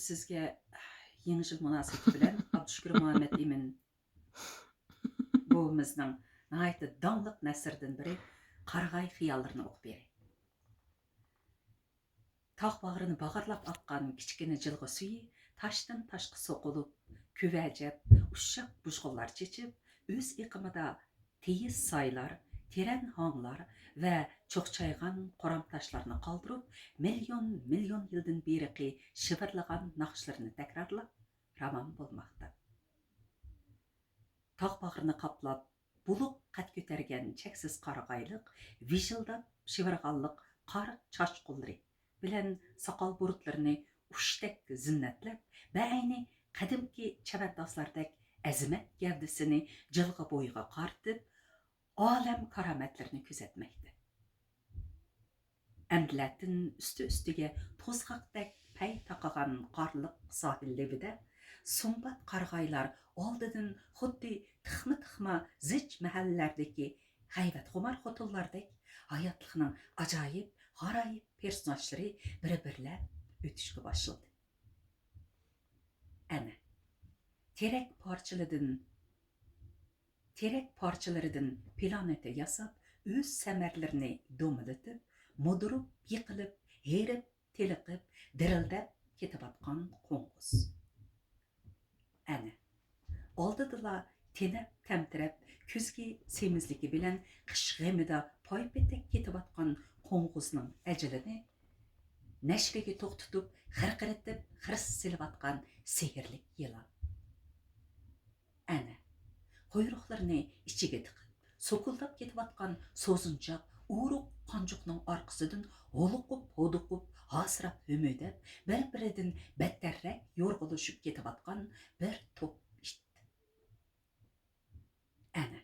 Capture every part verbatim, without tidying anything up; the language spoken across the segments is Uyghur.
سىزگە يېڭى يىل مۇناسىۋىتى بىلەن ئابدۇشۈكۈر مۇھەممەت ئىمىن بوۋىمىزنىڭ ناھايىتى داڭلىق نەسرىدىن بىرى قارىغاي خىياللىرىنى ئوقۇپ بېرەي. تاغ باغرىنى باغرىلاپ ئاققان كىچىككىنە جىلغا سۈيى تاشتىن تاشقا سوقۇلۇپ، كۆۋەجەپ، ئۇششاق بۇژغۇنلار چېچىپ، ئۆز ئېقىمىدا تېيىز سايلار، تېرەن ھاڭلار ۋە چوقچايغان قورام تاشلارنى قالدۇرۇپ، مىليون، مىليون يىلدىن بېرىقى شىۋىرلىغان ناخشىلىرىنى تەكرارلاپ راۋان بولماقتا. تاغ باغرىنى قاپلاپ، بۇلۇق قەد كۆتەرگەن چەكسىز قارىغايلىق ۋىژىلداپ شىۋىرغانلىق قار چاچقۇنلىرى بىلەن ساقال بۇرۇتلىرىنى ئۇشتەك زىننەتلەپ، بەئەينى قەدىمكى چەۋەندازلاردەك ئەزىمەت گەۋدىسىنى جىلغا بويىغا قارىتىپ، ئالەم كارامەتلىرىنى كۆزەتمەكتە. ئەمدىلەتىن ئۈستى-ئۈستىگە توزغاقتەك پەي تاقىغان قارلىق ساھىل لېۋىدە سۇمبات قارىغايلار ئالدىدىن خۇددى تىخما-تىخما زىچ مەھەللىلەردىكى غەيۋەتخۇمار خوتۇنلاردەك ھاياتلىقنىڭ ئاجايىپ-غارايىپ پېرسوناژلىرى بىر-بىرلەپ ئۆتۈشكە باشلىدى. ئەنە، تېرەك پارچىلىدىن تېرەك پارچىلىرىدىن پلانېتا ياساپ، ئۆز سەمەرىلىرىنى دومىلىتىپ، مۇدۇرۇپ، يىقىلىپ، ھېرىپ، تېلىقىپ، دىرىلدەپ كېتىۋاتقان قوڭغۇز. ئەنە، ئالدىدىلا تېنەپ، تەمتىرەپ، كۈزگى سېمىزلىكى بىلەن قىش غېمىدا پايپېتەك كېتىۋاتقان قوڭغۇزنىڭ ئەجىلىنى نەشرىگە توختىتىپ، غىرقىرىتىپ خىرىس سېلىۋاتقان سېھىرلىك يىلان. ئەنە، قۇيرۇقلىرىنى ئىچىگە تىقىپ، سوكۇلداپ كېتىۋاتقان سوزۇنچاق ئورۇق قانجۇقنىڭ ئارقىسىدىن ھولۇقۇپ، ھودۇقۇپ، ھاسىراپ، ھۆمۈدەپ، بىر-بىرىدىن بەتتەررەك يورغىلىشىپ كېتىۋاتقان بىر توپ ئىت. ئەنە،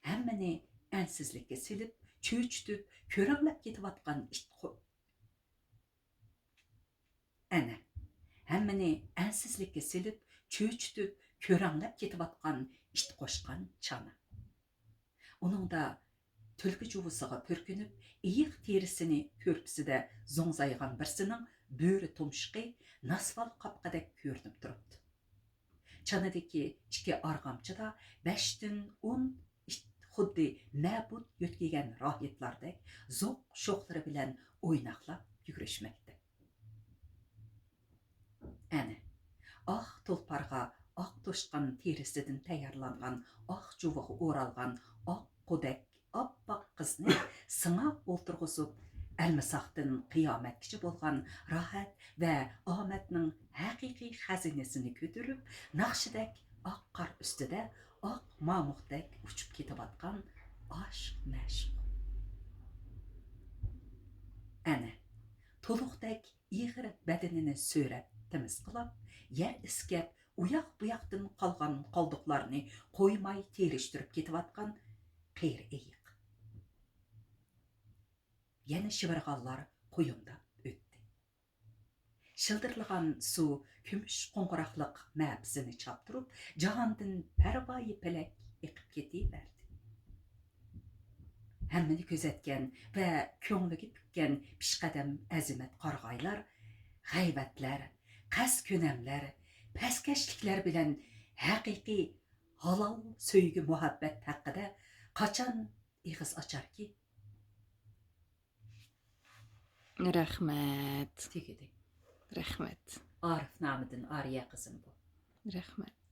ھەممىنى ئەنسىزلىككە سېلىپ، چۆچۈتۈپ، كۆرەڭلەپ كېتىۋاتقان ئىت قو-، ئەنە، ھەممىنى ئەنسىزلىككە سېلىپ، چۆچۈتۈپ، كۆرەڭلەپ كېتىۋاتقان ئىت قوشقان چانا. ئۇنىڭدا تۈلكە جۇۋىسىغا پۈركىنىپ، ئېيىق تېرىسىنى كۆرپىسىدە زوڭزايغان بىرسىنىڭ بۆرە تۇمشۇقى ناسۋال قاپىقىدەك كۆرۈنۈپ تۇرۇپتۇ. چانىدىكى ئىككى ئارغامچىدا بەشتىن ئون ئىت خۇددى مەبۇد يۆتكىگەن راھىبلاردەك زوق شوخلىرى بىلەن ئويناقلاپ يۈگۈرۈشمەكتە. ئەنە، ئاق تۇلپارغا ئاق توشقان تېرىسىدىن تەييارلانغان ئاق جۇۋىغا ئورالغان ئاق قۇدەك ئاپئاق قىزنى سىڭا ئولتۇرغۇزۇپ، ئەلمىساقتىن قىيامەتكىچە بولغان راھەت ۋە ئامەتنىڭ ھەقىقىي خەزىنىسىنى كۆتۈرۈپ، ناخشىدەك ئاق قار ئۈستىدە ئاق مامۇقتەك ئۇچۇپ كېتىۋاتقان ئاشىق مەشۇق. ئەنە، تولۇقتەك ئېغىر بەدىنىنى سۆرەپ، تېمىزقىلاپ، يەر ئىسكەپ، ئۇياق-بۇياقتىن قالغان قالدۇقلارنى قويماي تېرىشتۈرۈپ كېتىۋاتقان قېرى ئېيىق. يەنە شىۋىرغانلار قۇيۇمداپ ئۆتتى. شىلدىرلىغان سۇ كۈمۈش قوڭغۇراقلىق مەپىسىنى چاپتۇرۇپ، جاھاندىن پەرۋايى پەلەك ئېقىپ كېتىۋەردى. ھەممىنى كۆزەتكەن ۋە كۆڭلىگە پۈككەن پېشقەدەم ئەزىمەت قارىغايلار، غەيۋەتلەر، قەست-كۆنەملەر، پەسكەشلىكلەر بىلەن ھەقىقىي ھالال سۆيگۈ-مۇھەببەت ھەققىدە قاچان ئېغىز ئاچاركى؟ رەھمەت. تۈگىدى. رەھمەت. ئارىفنامىدىن ئارىيە قىزىم بۇ. رەھمەت.